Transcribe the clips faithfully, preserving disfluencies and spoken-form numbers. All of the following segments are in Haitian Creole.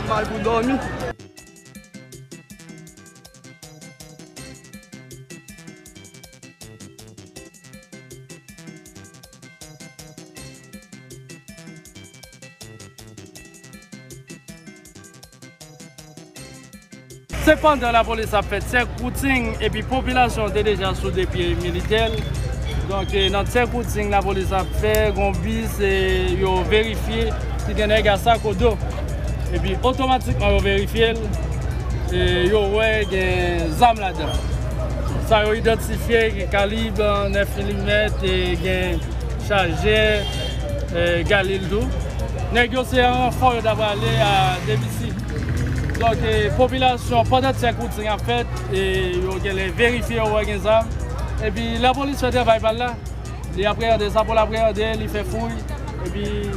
Mal pou dòmi. Se pandan lapolis ap fè tchèk woutin epi popilasyon te deja sou de pye militè l. Donk, eh, nan tchèk woutin lapolis ap fè, gon bis, eh, yo verifye si gen nèg a sak o do. Epi otomatikman yo verifye l, eh, yo wè gen zam ladan. Sa yo idantifye gen kalib nèf milimèt, eh, gen chajè, eh, galil tou. Nèg yo se an ranfò yo ta prale a D V C. Donk, eh, popilasyon, pandan tchèk woutin ap fèt, eh, yo genlè verifye, yo wè gen zam. Epi lapolis fè travay pa l la. Li apreyande sa pou l apreyande, li fè fouy. Epi,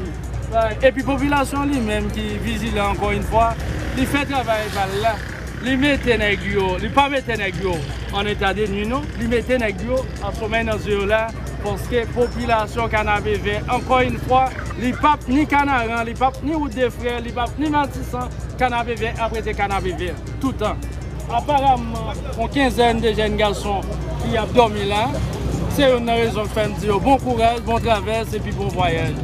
epi popilasyon li menm ki vijilan ankò yon fwa, li fè travay pa l la. Li mete nèg yo, li pa mete nèg yo an eta de nwi non. Li mete nèg yo an somèy nan zye yo la, paske popilasyon Kanapevè, ankò yon fwa, li p ap ni Kanaran, li p ap ni Wout de Frè, li p ap ni Matisan, Kanapevè ap rete Kanapevè toutan. Aparamman, yon kenzèn de jèn gason ki ap dòmi la. Se youn nan rezon k fè m di yo bon kouraj, bon travès epi bon vwayaj.